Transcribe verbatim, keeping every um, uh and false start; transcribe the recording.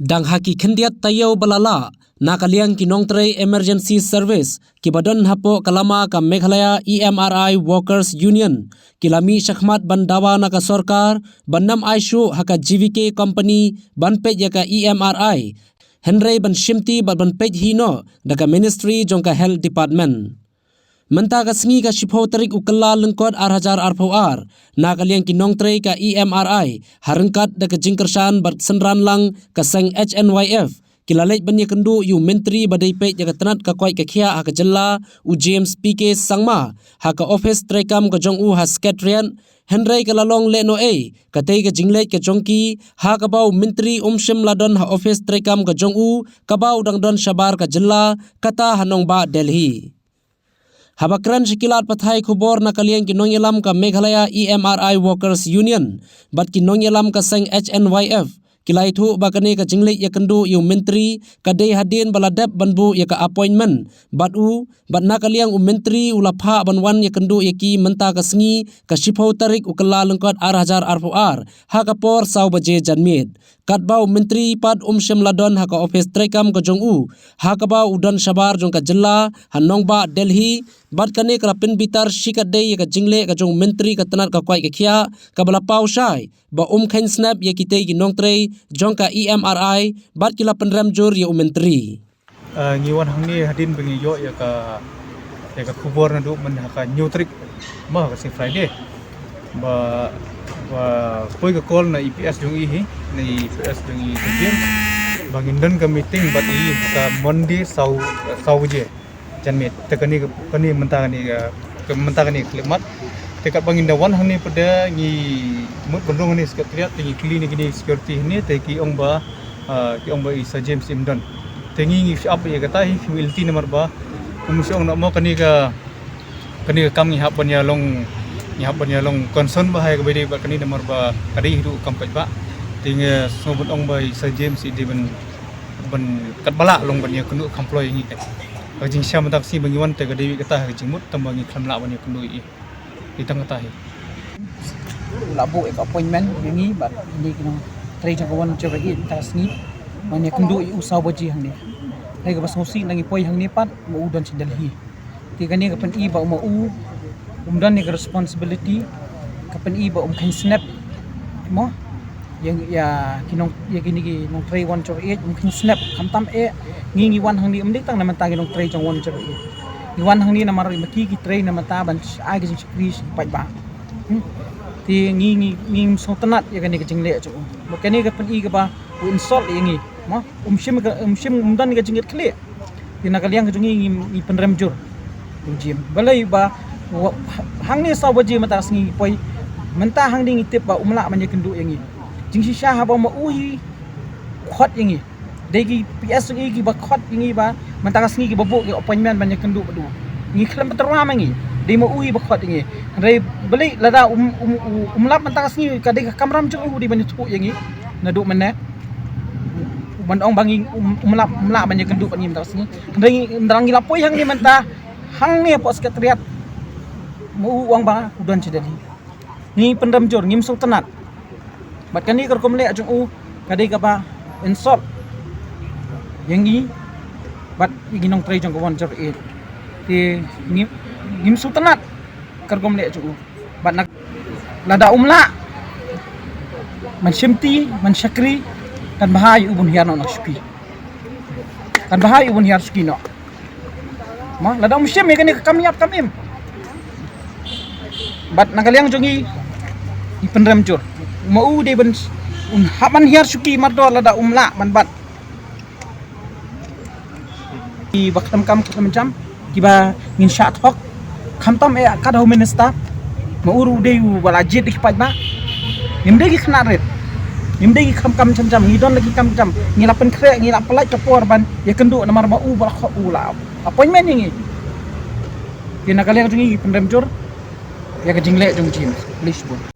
Dang ha ki khyndiat taïew ba la lah, na ka liang ki nongtrei Emergency Service kiba don hapoh ka lama ka Meghalaya E M R I Workers Union ki la mih shakhmat ban dawa na ka sorkar ban ym ai shuh ha ka G V K company ban peit ïa ka E M R I, hynrei ban shimti bad ban peit hi noh da ka Ministry jong ka Health Department. Mynta ka sngi ka shiphew tarik u Kyllalyngkot ar hajar arphew ar, na ka liang ki nongtrei ka E M R I, ha ryngkat da ka jingkyrshan bad synran lang ka seng H N Y F, ki la leit ban ïakynduh ïa u Myntri ba dei peit ïa ka tnat ka koit ka khiah ha ka jylla, u James P K Sangma, ha ka ophis treikam ka jong u ha Secretariat, hynrei ka la long lehnohei katei ka jingleit ka jong ki, ha kaba u Myntri um shym la don ha ophis treikam ka jong u, kaba u dang don shabar ka jylla, kata ha nongbah Delhi. Haba kren sha ki lad pathai khubor na ka liang ki nongïalam ka Meghalaya E M R I Workers Union bad ki nongïalam ka seng H N Y F, ki la ïathuh ba kane ka jingleit ïakynduh ïa u Myntri ka dei hadien ba la dep ban buh ïa ka appointment bad u, bad na ka liang u Myntri u la phah ban wan ïakynduh ïa ki mynta ka sngi ka shiphew tarik u Kyllalyngkot ar hajar arphew ar, ha ka por saw baje janmiet. Katba u Myntri pat um shym la don ha ka ophis treikam ka jong u, ha kaba u don shabar jong ka jylla ha nongbah Delhi, bad kane ka la pynbitar shikatdei ïa ka jingleh ka jong u Myntri ka tnat ka koit ka khiah, kaba la paw shai ba um kheiñ snep ïa kitei ki nongtrei jong ka E M R I, bad ki la pynrem jur ïa u Myntri. Ah, ngi wan hangne hadien ba ngi ïoh ïa ka, ïa ka khubor naduh mynta ha ka hynñiew tarik, ma ka sngi Friday. Ba, ba poi ka call na E P S jong i hi, na E P S jong i Saw James, ba ngin don ka meeting bad i ha ka Monday saw, saw baje janmiet. Te kane ka, kane mynta kane ka, ka mynta kane ka khyllipmat. Te katba ngin da wan hangne pat de ngi mut ban rung hangne Secretariat, te ngi kylli na kine security hangne, te ki ong ba, ah, ki ong ba i Saw James im don. Te ngi ngi shah ap ïa kata hi, ngi lynti namar ba kum shu ong noh mo kane ka, kane ka kam ngi hap ban ïa long, ngi hap ban ïa long concern ba ha kaba ïadei bad kane namar ba ka dei haduh kam paidbah. Te ngi sngew ban ong ba i Saw James i dei ban, ban katba lah long ban ïakynduh kham ploh ïa ngi kat. Ka jingshisha mynta ka sngi ba ngi wan te ka dei kata ka jingmut tang ba ngi khlem lah ban ïakynduh ïa i. Dei tang kata hi. U la buh ïa ka appointment ïa ngi bad ngi ki nongtrei jong ka one zero eight mynta ka sngi. Ban ïakynduh ïa u saw baje hangne. Hynrei kaba sngewsih na ngi poi hangne pat ma u don sha Delhi. Te kane ka pyni ba ma u um don ïa ka responsibility, ka pyni ba um kheiñ snep. Mo? Ïa, ïa ki nong, ïa kine ki nongtrei one zero eight, um kheiñ snep, khamtam eh ngi ngi wan hangne, um dei tang na bynta ki nongtrei jong one zero eight. Ngi wan hangne namar ma ki ki trei na bynta ban ai ka jingshakri sha ki paidbah. Hmm. Te ngi ngi ngi sngewtynnat ïa kane ka jingleh jong u. Ba kane ka pyni kaba u insult ïa ngi. Mo, um shim ka, um shim, um don ka jingïatkhlieh. Te na ka liang ka jong ngi ngi, ngi pynrem jur. Jong Jim. Balei ba wa-, hangne saw baje mynta ka sngi poi. Mynta hangne ngi tip ba um lah ban ïakynduh ïa ngi. Jingshisha haba ma u hi khot ïa ngi. Dei ki P S jong i kiba khot ïa ngi ba mynta ka sngi kiba buh ki appointment ban ïakynduh bad u. Ngi khlem pat tyrwa ma ngi. Dei ma u hi ba khot ïa ngi. Hynrei balei lada um, um, um, um lap mynta ka sngi ka dei ka kamram jong u dei ban ïathuh ïa ngi. Naduh mynne. Ban ong ba ngi um, um lah, um lah ban ïakynduh bad ngi mynta ka sngi. Hynrei ngi, hynrei ngi la poi hangne mynta, hangne hapoh Secretariat. Ma u u ong ba u don sha Delhi. Ngi pynrem jur, ngim sngewtynnat. Bad kane ka rukom leh jong u ka dei kaba insult ïa ngi bad ïa ki nongtrei jong ka one zero eight. Te ngim, ngim sngewtynnat ka rukom leh jong u. Bad na, lada um lah ban shimti, ban shakri, kan bha ïa u ban hiar noh na shuki. Kan bha ïa u ban hiar shuki noh. Ma, lada um shim ïa kane ka kam ïap kam im. Bad na ka liang jong ngi, ngi pynrem jur. Ma u dei ban, un hap ban hiar shuki mardor lada um lah ban bat. Kiba khlem kam khlem jam, kiba ngin shah thok. Khamtam eh ka dei u minister. Ma u ruh u dei uba la jied da ki paidbah. Ngim dei ki khynnah rit. Ngim dei ki khlem kam khlem jam, ngi don la ki kam jam. Ngi la pynkhreh, ngi la pyllait ka por ban ïakynduh namar ba u ba la khoh u la appointment ïa ngi. Te na ka liang jong ngi ngi pynrem jur ïa ka jingleh jong u James. Khublei shibun.